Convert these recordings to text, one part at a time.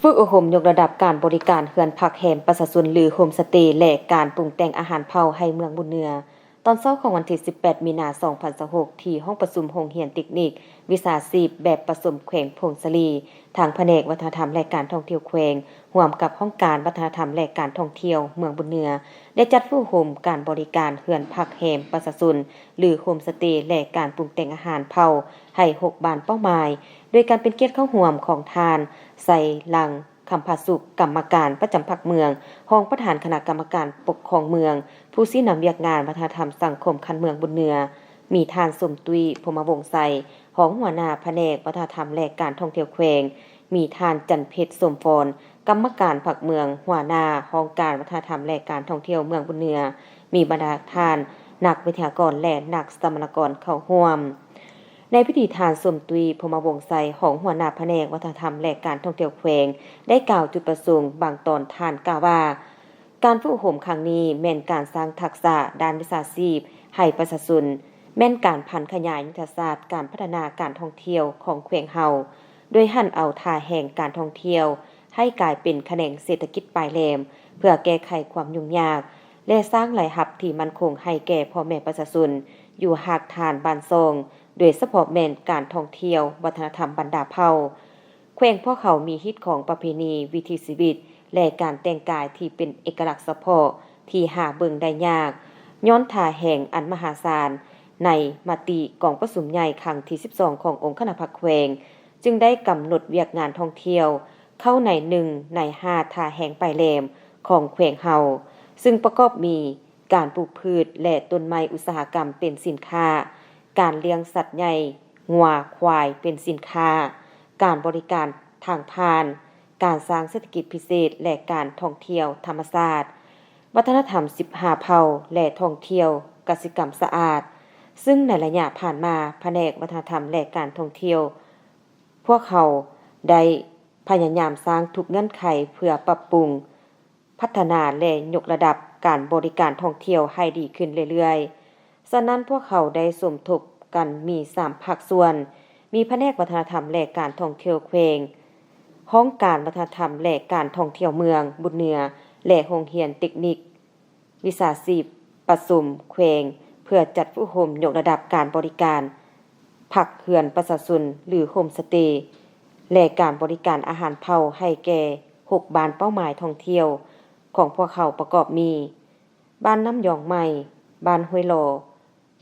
ຝຶກອົບຮົມຍົກລະດັບການບໍລິການເຮືອນພັກແຮມປະຊາຊົນ ຫຼື ໂຮມສະເຕ ແລະ ການປຸງແຕ່ງອາຫານເຜົ່າໃຫ້ເມືອງບຸນເໜືອ ຕອນເຊົ້າຂອງວັນທີສິບແປດ ມີນາ ສອງພັນຊາວຫົກ ທີ່ຫ້ອງປະຊຸມໂຮງຮຽນເຕັກນິກວິຊາຊີບແບບປະສົມແຂວງຜົ້ງສາລີ, ທາງພະແນກວັດທະນະທຳ ແລະ ການທ່ອງທ່ຽວແຂວງ ຮ່ວມກັບຫ້ອງການວັດທະນະທຳ ແລະ ການທ່ອງທ່ຽວເມືອງບຸນເໜືອ ໄດ້ຈັດຝຶກອົບຮົມການບໍລິການເຮືອນພັກແຮມປະຊາຊົນ ຫຼື ໂຮມສະເຕ ແລະ ການປຸງແຕ່ງອາຫານເຜົ່າໃຫ້ຫົກບ້ານເປົ້າໝາຍ, ໂດຍການເປັນກຽດເຂົ້າຮ່ວມຂອງທ່ານ ໄຊລັງ ຄຳຜາສຸກ ກຳມະການປະຈຳພັກເມືອງ, ຮອງປະທານຄະນະກຳມະການປົກຄອງເມືອງ, ຜູ້ຊີ້ນຳວຽກງານວັດທະນະທຳສັງຄົມຂັ້ນເມືອງບຸນເໜືອ, ມີທ່ານ ສົມຕຸ້ຍ ພົມມະວົງໄຊ ຮອງຫົວໜ້າພະແນກວັດທະນະທຳ ແລະ ການທ່ອງທ່ຽວແຂວງ, ມີທ່ານ ຈັນເພັດ ສົມຟອນ ກຳມະການພັກເມືອງ, ຫົວໜ້າຫ້ອງການວັດທະນະທຳ ແລະ ການທ່ອງທ່ຽວເມືອງບຸນເໜືອ, ມີບັນດາທ່ານນັກວິທະຍາກອນ ແລະ ນັກສຳມະນາກອນເຂົ້າຮ່ວມ. ໃນພິທີ ທ່ານ ສົມຕຸ້ຍ ພົມມະວົງໄຊ ຮອງຫົວໜ້າພະແນກວັດທະນະທຳ ແລະ ການທ່ອງທ່ຽວແຂວງ ໄດ້ກ່າວຈຸດປະສົງບາງຕອນ. ທ່ານກ່າວວ່າ ການຝຶກອົບຮົມຄັ້ງນີ້ແມ່ນການສ້າງທັກສະດ້ານວິຊາຊີບໃຫ້ປະຊາຊົນ, ແມ່ນການຜັນຂະຫຍາຍຍຸດທະສາດການພັດທະນາການທ່ອງທ່ຽວຂອງແຂວງເຮົາ, ໂດຍຫັນເອົາທ່າແຮງການທ່ອງທ່ຽວໃຫ້ກາຍເປັນຂະແໜງເສດຖະກິດປາຍແຫຼມ ເພື່ອແກ້ໄຂຄວາມຫຍຸ້ງຍາກ ແລະ ສ້າງລາຍຮັບທີ່ໝັ້ນຄົງໃຫ້ແກ່ພໍ່ແມ່ປະຊາຊົນຢູ່ຮາກຖານບ້ານຊ່ອງ, ໂດຍສະເພາະແມ່ນການທ່ອງທ່ຽວວັດທະນະທຳບັນດາເຜົ່າ. ແຂວງພວກເຮົາມີຮີດຄອງປະເພນີ, ວິຖີຊີວິດ ແລະ ການແຕ່ງກາຍທີ່ເປັນເອກະລັກສະເພາະທີ່ຫາເບິ່ງໄດ້ຍາກ, ຍ້ອນທ່າແຮງອັນມະຫາສານ. ໃນມະຕິກອງປະຊຸມໃຫຍ່ຄັ້ງທີສິບສອງຂອງອົງຄະນະພັກແຂວງ ຈຶ່ງໄດ້ກຳນົດວຽກງານທ່ອງທ່ຽວເຂົ້າໃນໜຶ່ງໃນຫ້າທ່າແຮງປາຍແຫຼມຂອງແຂວງເຮົາ, ຊຶ່ງປະກອບມີການປູກພືດ ແລະ ຕົ້ນໄມ້ອຸດສາຫະກຳເປັນສິນຄ້າ, ການລ້ຽງສັດໃຫຍ່, ງົວ, ຄວາຍ ເປັນສິນຄ້າ, ການບໍລິການທາງຜ່ານ, ການສ້າງເສດຖະກິດພິເສດ ແລະ ການທ່ອງທ່ຽວທຳມະຊາດ, ວັດທະນະທຳສິບຫ້າເຜົ່າ ແລະ ທ່ອງທ່ຽວກະສິກຳສະອາດ, ຊຶ່ງໃນໄລຍະຜ່ານມາ ພະແນກວັດທະນະທຳ ແລະ ການທ່ອງທ່ຽວ ພວກເຮົາໄດ້ພະຍາຍາມສ້າງທຸກເງື່ອນໄຂເພື່ອປັບປຸງ, ພັດທະນາ ແລະ ຍົກລະດັບການບໍລິການທ່ອງທ່ຽວໃຫ້ດີຂຶ້ນເລື້ອຍໆ. ສະນັ້ນ, ພວກເຮົາໄດ້ສົມທົບກັນມີສາມພາກສ່ວນ, ມີພະແນກວັດທະນະທຳ ແລະ ການທ່ອງທ່ຽວແຂວງ, ຫ້ອງການວັດທະນະທຳ ແລະ ການທ່ອງທ່ຽວເມືອງບຸນເໜືອ ແລະ ໂຮງຮຽນເຕັກນິກ ວິຊາຊີບປະສົມແຂວງ ເພື່ອຈັດຝຶກອົບຮົມຍົກລະດັບການບໍລິການພັກເຮືອນປະຊາຊົນ ຫຼື ໂຮມສະເຕ ແລະ ການບໍລິການອາຫານເຜົ່າໃຫ້ແກ່ຫົກບ້ານເປົ້າໝາຍທ່ອງທ່ຽວຂອງພວກເຮົາ ປະກອບມີ ບ້ານນ້ຳຢອງໃໝ່, ບ້ານຫ້ວຍຫຼໍ່,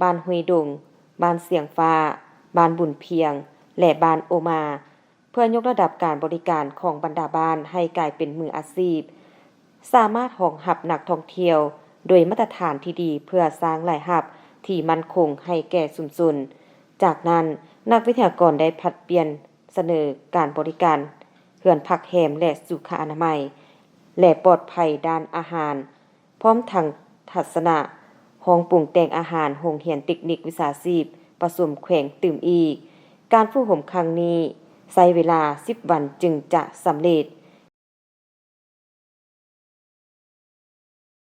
ບ້ານຫ້ວຍດົງ, ບ້ານຊຽງຟ້າ, ບ້ານບຸນພຽງ ແລະ ບ້ານໂອມາ. ເພື່ອຍົກລະດັບການບໍລິການຂອງບັນດາບ້ານໃຫ້ກາຍເປັນມືອາຊີບ, ສາມາດຮອງຮັບນັກທ່ອງທ່ຽວໂດຍມາດຕະຖານທີ່ດີ ເພື່ອສ້າງລາຍຮັບທີ່ໝັ້ນຄົງໃຫ້ແກ່ຊຸມຊົນ. ຈາກນັ້ນ, ນັກວິທະຍາກອນໄດ້ຜັດປ່ຽນສະເໜີການບໍລິການເຮືອນພັກແຮມ ແລະ ສຸຂະອະນາໄມ ແລະ ປອດໄພດ້ານອາຫານ, ພ້ອມທັງທັດສະນະຫ້ອງປຸງແຕ່ງອາຫານໂຮງຮຽນເຕັກນິກວິຊາຊີບປະສົມແຂວງຕື່ມອີກ. ການຝຶກອົບຮົມຄັ້ງນີ້ໃຊ້ເວລາສິບວັນຈຶ່ງຈະສຳເລັດ.